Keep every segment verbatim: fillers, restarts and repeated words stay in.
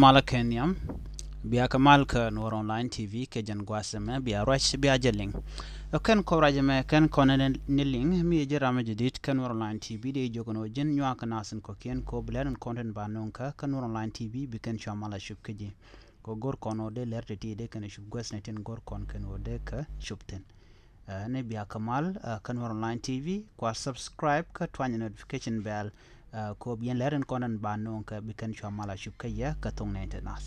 Malä kɛ nhiam. Bia kɛ mal kä Nuɔr Online T V kɛ jɛn gua̱a̱th ɛmɛ, bia ruac bia jɛ liŋ. Ɛ kɛn kɔ ruac ɛmɛ kɛn kɔn ni liŋ mi ji̱ ram mi ji̱ di̱t kä Nuɔr Online T V dee jiök ni wä ji̱n nyuak kɛ nath in kɔ̱kiɛn kɔ bi lɛr in kɔn tin ba no̱o̱ŋ kä kä Nuɔr Online T V bi kɛn cua mal a cup kä ji̱. Kɔ go̱r kɔn wä dee lɛr ti ti dee kɛn cup gua̱a̱th ni tin go̱r kɔn kɛn wä dee kä cup thin. Ɛ, ni bia kɛ mal, ɛ, kä Nuɔr Online T V, kua subscribe kä tuany notification bell, ɛ, kop yɛn lɛr in kɔn in ba no̱o̱ŋ kɛ bi kɛn cua mal a cup kä yɛ kä thoŋ nɛ internat.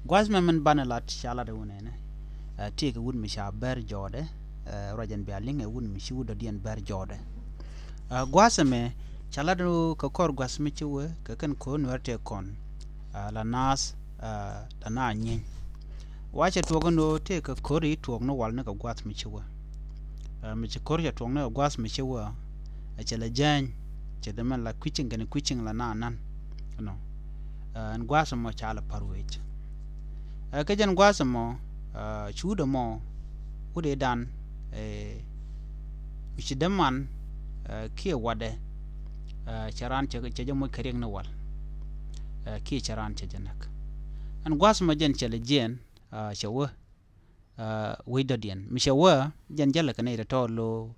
Gua̱a̱th mɛ min banɛ lat ca lat wun ɛnɛ. Ɛ, tëëkɛ wut mi ca bɛr jɔɔdɛ, ɛ, ruac ɛn bia liŋ ɛ wut mi ci wut dɔ̱diɛn bɛr jɔɔdɛ. Ɛ, gua̱a̱th ɛmɛ ca lat wä kɛ kɔr gua̱a̱th mi ci wä kɛ kɛn ko̱r nuɛr tëë kɔn, ɛ, la naath, ɛ, la naa nyieny. Wacɛ tuɔk ni ɣöö tëëkɛ ko̱ri tuɔɔk ni wal ni kɛ gua̱th mi ci wä. Ɛ, mi ci ko̱r cɛ tuɔɔk ni kɛ gua̱th mi ci wä, ɛ, cɛ lɛ jääny, cɛ dhɛ mɛn la kui̱ciŋ kɛnɛ kui̱ciŋ la naanan. Ɛnɔ. Ɛ, ɛn gua̱th ɛmɔ ca lɛ pa̱r wec. Ɛ, kä jɛn gua̱th ɛmɔ, ɛ, ci wut ɛmɔ, wut ëëdan, ɛ, mi ci däman, ɛ, kiɛ watdɛ, ɛ, cɛ raan cɛ, cɛ jɛ moc kɛ riɛk ni wal. Ɛ, kiɛ cɛ raan cɛ jɛ näk. Ɛn gua̱th ɛmɔ jɛn cɛ lɛ jiɛɛn, ɛ, cɛ wä, ɛ, wec dɔ̱diɛn. Mi cɛ wä, jɛn jälɛ kɛ nɛy tɔ̱tɔ̱ lo̱o̱,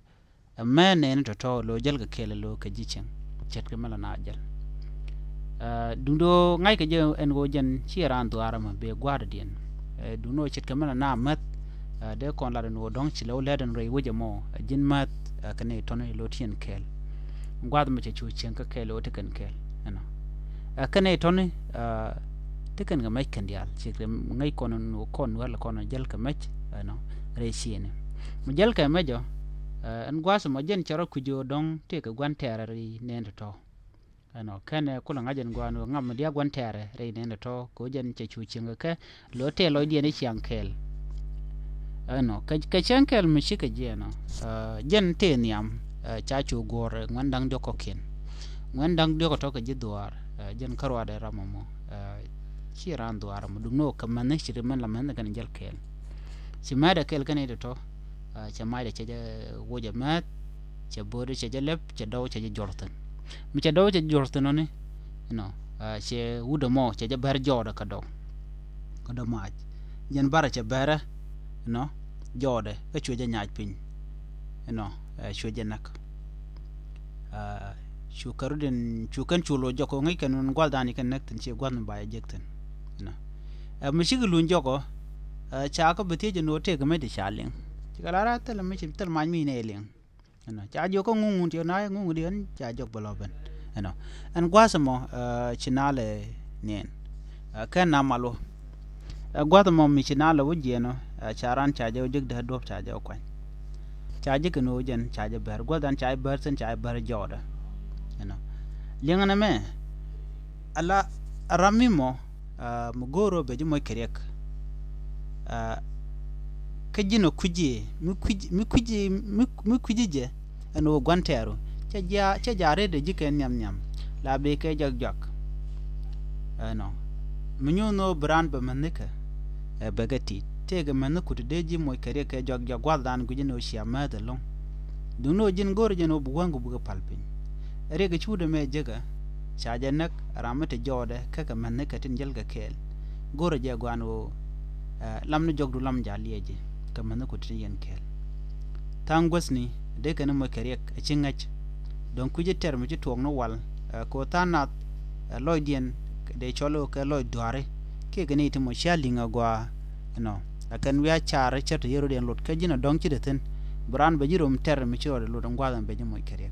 ɛ, mɛ nɛɛni tɔ̱tɔ̱ lo̱o̱ jäl kɛ kɛɛl lo̱o̱ kɛ ji̱ cieŋ. Ce̱tkɛ mi la na jäl. Ɛ, duundɛ ɣöö ŋa̱ckɛ jɛ ɛn ɣöö jɛn ciɛ raan dhuaar ɛmɛ bee gua̱a̱r dɔ̱diɛn. Ɛ, duundɛ ɣöö ce̱tkɛ mi la na mäth, ɛ, dee kɔn lat ɛn ɣöö dɔ̱ŋ ci lɛ wä lɛt ɛn rɛy wec ɛmɔ, ɛ, ji̱n mäth, ɛ, kɛ nɛy tɔ̱ni lo̱o̱ ti ɛn kɛɛl. Gua̱a̱th ɛmɛ cɛ cu cieŋ kä kɛɛl ɣöö ti kɛn kɛɛl, ɛnɔ. Ɛ, kɛn ɛ tɔ̱ni, ɛ, ti kɛn kɛ mɛc kɛn diaal, ci kɛ ŋäc kɔn, kɔn wäl kɔn jäl kɛ mɛc, ɛnɔ, rɛy ciëëni. Mi jäl kɛ mɛc ɔ, ɛ, ɛn gua̱a̱th ɛmɔ jɛn cɛ rɔ kui̱c ɣöö dɔ̱ŋ tëëkɛ gua̱n tɛɛrɛ rɛy nɛɛni tɔ̱tɔ̱. Ɛnɔ, kɛn ɛ kulɛ ŋa̱c ɛn gua̱a̱n ɣöö ŋam mi diaal gua̱n tɛɛrɛ rɛy nɛɛni tɔ̱tɔ̱, kɛ ɣöö jɛn cɛ cu cieŋ kɛ kɛ, lo̱ tëë lɔcdiɛn i̱ ciaŋ kɛɛl. Ɛnɔ, kɛ, kɛ ciaŋ kɛɛl mi cikɛ jiɛɛn ɔ, ɛ, jɛn tëë nhiam, ɛ, ca cu guɔ̱ɔ̱r ɛ ŋuɛ̈n da̱ŋ diɔ̱k kɔ̱kiɛn. Ŋuɛ̈n da̱ŋ diɔ̱k ɔ tɔ̱ kɛ ji̱ dhuaar, ɛ, jɛn kä ruaadɛ ram ɛmɔ, ɛ, ci raan dhuaar ɛmɔ, duŋni ɣöö kɛ mäni ci ri mɛn la mäni kɛn jäl kɛɛl. Ci mɛɛt ɛ kɛɛl kɛn i̱ tɔ̱tɔ̱, ɛ, cɛ macdɛ cɛ jɛ woc ɛ mɛɛth, cɛ bo̱o̱dɛ cɛ jɛ lɛp, cɛ dɔw cɛ jɛ jɔr thi̱n. Mi cɛ dɔw cɛ jɔr thi̱n ɔni, you know, ɛ, cɛ wut ɛmɔ cɛ jɛ bɛr jɔɔdɛ kɛ dɔw. Kɛ dɔw mac. Jɛn barɛ cɛ bɛrɛ, you know, jɔɔdɛ, kä cuɛ jɛ nyac piny, you know, ɛ, cuɛ jɛ näk. Ɛ, cu kɛ rut in, cu kɛn cu lo̱c jɔk kɛ ŋäc kɛn in gua̱thdan i̱ kɛn näk thi̱n, ci gua̱th mi ba jɛ jek thi̱n, you know. Ɛ, mi cikɛ luny jɔk ɔ, ɛ, ca kä bi thiec in ɣöö tëëkɛ mec di ca liŋ. Cikɛ lar a thil mi ci thil mac mi nɛ liŋ. Ɛnɔ, ca jiök kä ŋuŋ ti na ŋuŋ di ɛn ca jɔk bä lɔ ben. Ɛnɔ. Ɛn gua̱a̱th ɛmɔ, ɛ, ci nalɛ niɛn. Ɛ, kɛn na mal wä. Ɛ, gua̱a̱th ɛmɔ mi ci nalɛ wä jiɛn ɔ, ɛ, ca ran ca jɛ wä jek dee duɔ̱p ca jɛ wä kuany. Ca jek kɛ ni wä jɛn ca jɛ bɛr. Gua̱a̱th dan ca jɛ bɛr thi̱n ca jɛ bɛr jɔɔdɛ. Ɛnɔ. Liɛŋɛ nɛ mɛ. Ala ram mi mɔ, ɛ, mi go̱o̱r ɔ bɛ ji̱ moc kɛ riɛk. Ɛ, kä ji̱n ɔ kui̱ci, mi kui̱ci, mi kui̱ci, mi, mi kui̱ci jɛ, ɛn ɣöö gua̱n tɛɛru. Cɛ ja, cɛ ja ret ɛ ji̱ kɛ nhiam nhiam. La bi kɛ jɔak jɔak. Ɛnɔ. Mi nyuɔ̱n ɣöö bi raan bɛ mäthnikɛ, ɛ, bɛ kɛ ti̱i̱t. Tëëkɛ mäthni kut dee ji̱ moc kɛ riɛk kɛ jɔak jɔak gua̱thdan gui̱c ɛn ɣöö cia määth ɛlɔ̱ŋ. Duŋni ɣöö ji̱n go̱o̱r jɛn ɣöö bi wäŋku bikɛ pal piny. Riɛk ɛ cuudɛ mɛ jekä, ca jɛ näk ram mi te jɔɔdɛ kä kɛ mäthnikɛ tin jäl kɛ kɛɛl. Go̱rɛ jɛ gua̱a̱n ɣöö, ɛ, lam ni jɔkdu lam ja liɛɛc ji̱ kɛ mäthnikɛ tin yɛn kɛɛl. Tha̱a̱ŋ guäthni dee kɛn moc kɛ riɛk ɛ ci ŋäc. Dɔ̱ŋ kui̱c tɛr mi ci tuɔɔk ni wal, ɛ, kɛ ɣöö tha̱a̱ŋ nath, ɛ, lɔcdiɛn dee cɔl ɣöö kɛ lɔc dhua̱ri. Kiɛ kɛ ni ti mɔ cia li̱ŋ agua, you know, ɛ kɛn wi̱i̱ a car cär te yero diɛn lot kä ji̱n a dɔ̱ŋ ci te thi̱n. Bi raan bɛ ji̱ rom tɛr mi ci rɔɔdɛ lot in gua̱a̱th ɛn bɛ ji̱ moc kɛ riɛk.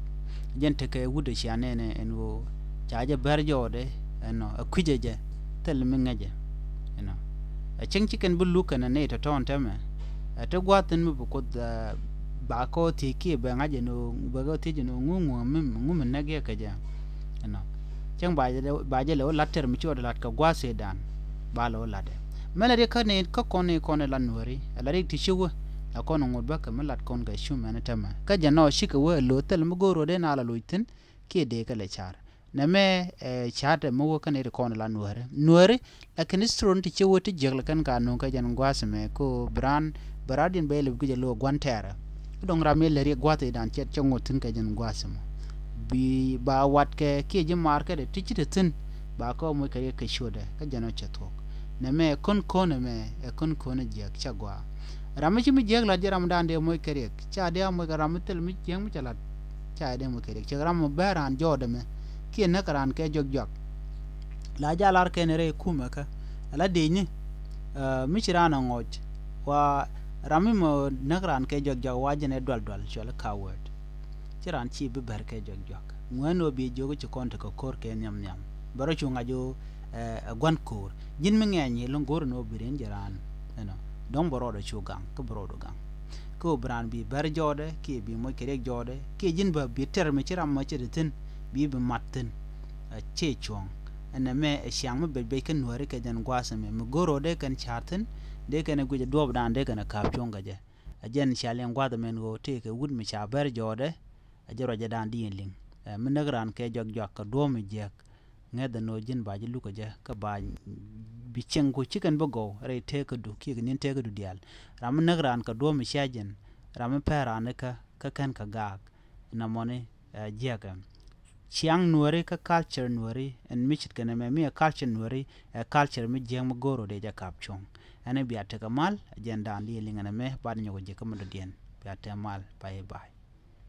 Jɛn tekɛ wut ɛ cia nɛnɛ ɛn ɣöö ca jɛ bɛr jɔɔdɛ, you know, ɛ kui̱cɛ jɛ thil mi ŋäcɛ, you know. Ɛ cieŋ ci kɛn bi luk kɛn ɛ nɛy tɔ̱tɔ̱ ɛn tɛmɛ. Ɛ ti gua̱a̱th thi̱n mi bi Kuoth, ɛ, ba kɔ thiec kiɛ bɛ ŋa̱c ɛn ɣöö bɛ kɔ thiec ɛn ɣöö ŋu ŋu mi, ŋu mi näk yɛ kɛ jɛ. Ɛnɔ. Cäŋ ba jɛ lɛ, ba jɛ lɛ wä lat tɛr mi ci ɣɔt lat kɛ gua̱a̱th ëëdan. Ba lɛ wä latdɛ. Mɛ lɛ ri kä ni kä kɔn ni kɔn ni lat nuääri. Ɛ lat ri ti ci wä. Ɛ kɔn ŋot bä kɛ mi lat kɔn kɛ cu mɛn tɛmɛ. Kä jɛ nɔ cikɛ wä ɛ lo̱th thil mi go̱o̱r wä dee na la loc thi̱n. Kiɛ dee kɛ lɛ car. Nɛ mɛ, ɛ, car tɛ mi wä kä ni ri kɔn ni lat nuääri. Nuääri. Lakin history ti ci wä ti jiäk lɛ kɛn ka nuŋ kä jɛn gua̱a̱th mɛ ko bi raan, bi raan diɛn bɛ lɛ bi guic ɛ lo̱ gua̱n tɛɛrɛ. Kä dɔ̱ŋ ram mi lɛ riɛk gua̱a̱th i̱ dan cɛ, cɛ ŋot thi̱n kɛ jɛn gua̱a̱th mɔ. Bi ba wat kɛ kiɛ ji̱ maar kɛ dɛ ti ci te thi̱n ba kä moc kɛ riɛk kɛ ciötdɛ kä jɛn ɔ cɛ thuɔ̱k. Nɛmɛ ɛ kön kön ɛmɛ ɛ kön kön ɛ jiäk cä gɔaa. Ram mi ci mi jiäk lat jɛ ram dan dee moc kɛ riɛk ca dee a moc kɛ ram mi thil mi jiäk mi cɛ lat. Ca dee moc kɛ riɛk cɛ ram mi bɛr raan jɔɔdɛ mɛ kiɛ näk raan kɛ jɔk jɔak. La jal ar kɛn rɛy kumɛ kä ala dee ni mi ci raan a ŋɔc wa ram mi mɔ näk raan kɛ jɔk jɔk wa jɛn ɛ dual dual cual coward. Ci raan ci bi bɛr kɛ jɔk jɔk ŋuɛn wä bi jiök ci kɔn ti kɛ ko̱r kɛ nhiam nhiam bɛ rɔ cu ŋac wä ɛ gua̱n ko̱r ji̱n mi ŋɛɛny i̱ lo̱ŋ go̱r ni wä bi rin jɛ raan. Ɛnɔ dɔ̱ŋ bɛ rɔɔdɛ cu gaŋ kä bɛ rɔɔdu gaŋ kä wä bi raan bi bɛr jɔɔdɛ kiɛ bi moc kɛ riɛk jɔɔdɛ kiɛ ji̱n bɛ bi tɛr mi ci ram mɔ ci ti thi̱n bi bi mat thi̱n. Ɛ ci cuɔ̱ŋ ɛn ɛmɛ ɛ ciaŋ mi bec bec kä nuääri kɛ jɛn gua̱a̱th ɛmɛ mi go̱r wä dee kɛn ca̱r thi̱n dee kɛn ɛ guic ɛ duɔɔpdan dee kɛn ɛ ka̱a̱p cuɔ̱ŋ kɛ jɛ. Ɛ jɛn ca liɛŋ gua̱a̱th ɛmɛn ɣöö tëëkɛ wut mi ca bɛr jɔɔdɛ. Ɛ jɛ ruacɛ da̱a̱n di yɛn liŋ ɛ mi näk raan kɛ jɔak jɔak kɛ duɔ̱ɔ̱p mi jiäk. Ŋäth ɛn ɣöö ji̱n ba ji̱ luk ɛ jɛ kä ba bi cieŋ ku ci kɛn bi gɔw rɛy tëëkädu kiɛ kɛ ni̱n tëëkädu diaal. Ram mi näk raan kɛ duɔ̱ɔ̱p mi cia jɛn ram mi pɛr raan ikä kä kɛn kɛ gaak. Inamɔni ɛ jiäkɛ ciaŋ nuääri kä culture nuääri ɛn mi ce̱tkɛ nɛmɛ mi ɛ culture nuääri ɛ culture mi jiäk mi go̱o̱r ɣöö dee jɛ ka̱p cuɔ̱ŋ. Ɛn ɛ bia tekɛ mal ɛ jɛn da̱a̱n di yɛn liŋ ɛn ɛmɛ bat nyɔk ɛ jiäkä mi dɔ̱diɛn bia te mal. Bye bye.